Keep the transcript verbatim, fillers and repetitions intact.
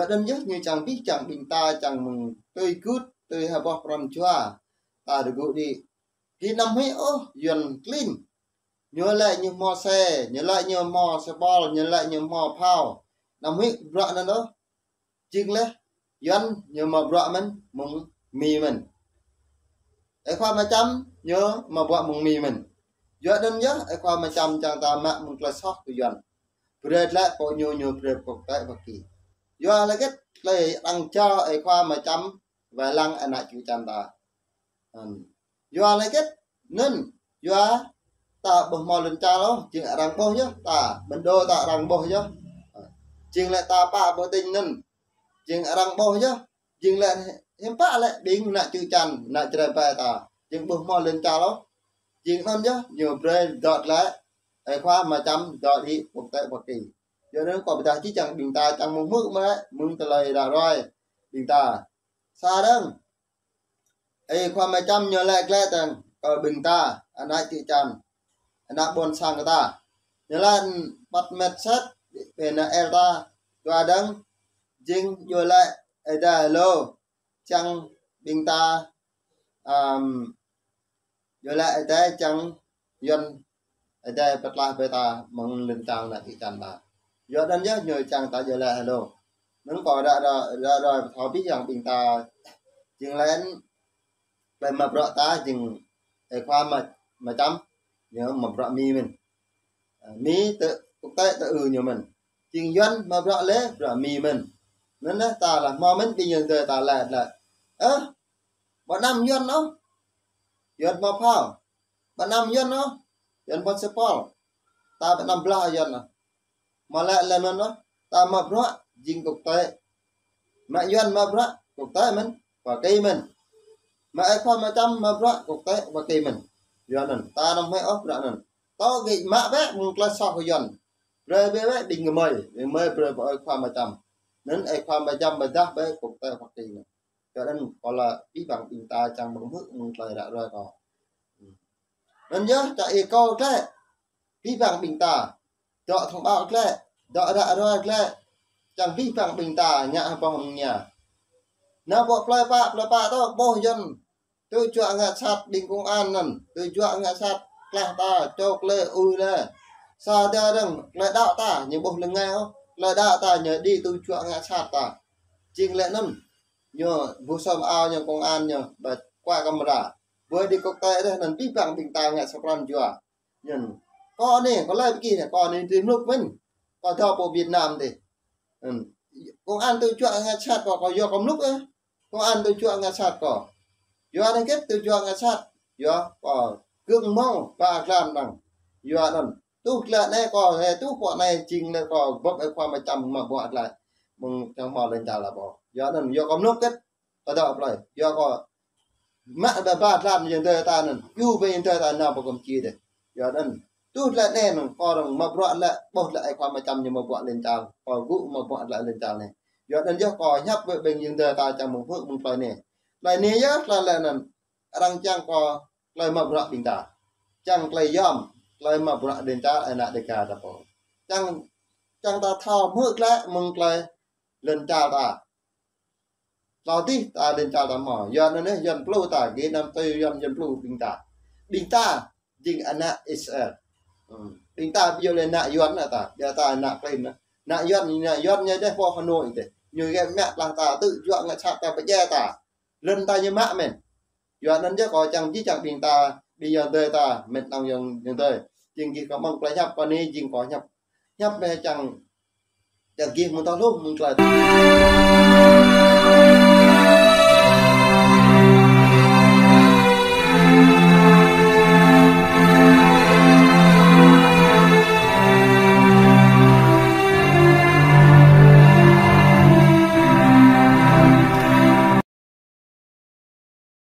Pơđŏn yơh ñu čang abih, čang ƀing ta, čang mơ̆ng tui gưt, tui ha boh pran jua ta rơgŭ đĭ. Gih anăm huĭ ôh Yuan klin. Ñu lĕ ñu hmâo xe, ñu lĕ ñu hmâo xe bol, ñu lĕ ñu hmâo phao. Anăm huĭ bruă anŭn ôh. Jing lĕ Yuan ñu mă bruă mơ̆n mơ̆ng Mi mơ̆n. Ơi khua Ama Čăm ñu mă bruă mơ̆ng Mi mơ̆n. Yua anŭn yơh ơi khua Ama Čăm čang ta mă mơ̆ng tơlơi soh kơ Yuan. Brơi glaĭ pô ñu, ñu brơi pô tĕ pơki. Yua lĕ kĕt tơlơi arăng jao ơi khua Ama Čăm wai lăng ană čư̆ čan ta. Hm. Yua lĕ kĕt anŭn, yua ta ƀu hmâo lŏn čar ôh, jing arăng ƀuh yơh ta, bản đồ ta arăng ƀuh yơh. Jing lĕ ta pă pơting anŭn, jing arăng ƀuh yơh, jing lĕ hiư̆m pă lĕ ƀing ană čư̆ čan, ană Jrai ƀai ta, jing ƀu hmâo lŏn čar ôh. Jing anŭn yơh ñu brơi dŏ glaĭ, ơi khua Ama Čăm dŏ đĭ pô tĕ pơki. Yua anŭn kâo pơdah čih čang ƀing ta čang mơ̆ng hmư̆ mă lĕ mơ̆ng tơlơi ră ruai ƀing ta. Sa dơ̆ng, ơi khua Ama Čăm ñu laĭ glaĭ tơ̆ng kơ ƀing ta, ană čư̆ čan, ană ƀôn sang kơ ta. Ñu laĭ păt met sĕt, ƀing ană el ta, dua dơ̆ng, jing ñu laĭ Ơi Adai hlô, čang ƀing ta, ăm, ñu laĭ Ơi Adai čang Yuan Ơi Adai pơtlaih brơi ta mơ̆ng lŏn čar ană čư̆ čan ta. Yua anŭn yơh ñu čang ta ñu laĭ hlô. Anŭn kâo ră, ră, ră, ră pơthâo abih bang ƀing ta. Jing lĕ tơlơi mă bruă ta jing ơi khua Ama, Ama Čăm ñu mă bruă Mi mơ̆n. Mi tơ, quốc tế tơ ư ñu mơ̆n. Jing Yuan mă bruă lĕ bruă Mi mơ̆n. Anŭn yơh ta laĭ hmâo mơ̆n ƀing Yuan tơ ta laĭ laĭ. Ơ, ƀu anăm Yuan ôh. Yuan hmâo phao. Ƀu anăm Yuan ôh. Yuan hmâo xe bol. Ta ƀu anăm blah Yuan ôh. Mă lĕ lĕ mơ̆n ôh. Ta mă bruă jing quốc tế. Mă Yuan mă bruă quốc tế mơ̆n, pơki mơ̆n. Mă ơi khua Ama Čăm mă bruă quốc tế, pơki mơ̆n. Yua anŭn ta anăm huĭ ôh bruă anŭn. Tŏ gih mă bĕ mơ̆ng tơlơi soh kơ Yuan. Brơi bĕ bĕ ƀing gơmơi, ƀing gơmơi brơi pơ ơi khua Ama Čăm. Anŭn ơi khua Ama Čăm pơdah bĕ quốc tế pơki anŭn. Yua anŭn kâo laĭ abih bang ƀing ta čang mơ̆ng hmư̆ mơ̆ng tơlơi ră ruai kâo. Anŭn yơh čang ih kâo glaĭ abih bang ƀing ta. Dŏ thông báo glaĭ, dŏ ră ruai glaĭ. Čang abih bang ƀing ta ngă ha boh mơ̆ng anai. Nao pơ plơi pă, plơi pă tŏ ƀuh Yuan tŭ juă ngă sat ƀing công an anŭn, tŭ juă ngă sat, klaih ta, čŏk lĕ, ui lĕ. Sa dơ̆ng, tơlơi đaŏ ta ñu ƀuh lơngai ôh, tơlơi đaŏ ta ñu đĭ tŭ juă ngă sat ta. Jing lĕ anŭn, ñu ƀuh sơm ao ñu công an ñu, ƀă kuai camera. Ƀơi đĭ quốc tế dêh anŭn abih bang ƀing ta ngă sa pran jua. Anŭn. Kâo anai, kâo laĭ pơki anai, kâo anai tui mlŭk mơ̆n. Kâo dŏ pơ Việt Nam dêh. Anŭn. Công an tŭ juă ngă sat kâo, kâo yua kâo mlŭk ôh. Công an tŭ juă ngă sat kâo. Yua anai kĕt tŭ juă ngă sat. Yua kâo gơ̆ng mơ̆ng ba glan đăng. Yua anŭn. Tŭ glaĭ anai kâo, hĕ tŭ pơ anai jing anai kâo bưp ơi khua Ama Čăm mă bruă glaĭ. Mơ̆ng čang hmâo lŏn čar lăp ôh. Yua anŭn, yua kâo mlŭk kĕt. Kâo dŏ plơi. Yua kâo mă ba ba glan Yuan tơ ta anŭn. Yua ƀing Yuan tơ ta nao pơ Campuchia dêh. Yua anŭn. Tŭ glaĭ anai anŭn, kâo arăng mă bruă lĕ, ƀuh lĕ ơi khua Ama Čăm ñu mă bruă lŏn čar. Kâo gŭ mă bruă lĕ lŏn čar anai. Yua anŭn yơh kâo hiăp ƀing Yuan tơ ta čang mơ̆ng hmư̆ mơ̆ng tơlơi anai. Tơlơi anai yơh, tơlơi lĕ anŭn. Arăng čang kâo tơlơi mă bruă ƀing ta. Čang tơlơi yom, tơlơi mă bruă lŏn čar ană Dêga ta pô. Čang, čang ta thâo hmư̆ glaĭ mơ̆ng tơlơi lŏn čar ta. Hlâo dih ta lŏn čar ta hmâo. Yuan anai, Yuan plư ta, gih anăm tui Yuan, Yuan plư ƀing ta. Ƀing ta jing ană Israel. Hm. Ƀing ta ƀu djơ̆ lĕ ană Yuan anai ta, ƀiă ta ană klin anai. Ană Yuan, ană Yuan ñu dêh pơ Hà Nội dêh. Ñu gĕt mă tơlơi ta tŭ juă ngă sat ta pơdjai ta. Lŏn ta ñu mă mơ̆n. Yua anŭn yơh kâo čang jih čang ƀing ta, ƀing Yuan tơ ta, mĕt nong Yuan, Yuan tơ. Jing gih kâo mơ̆ng tơlơi hiăp kâo anai, jing kâo hiăp. Hiăp mơ̆ čang, čang gih mơ̆ng tơlơi hluh, mơ̆ng tơlơi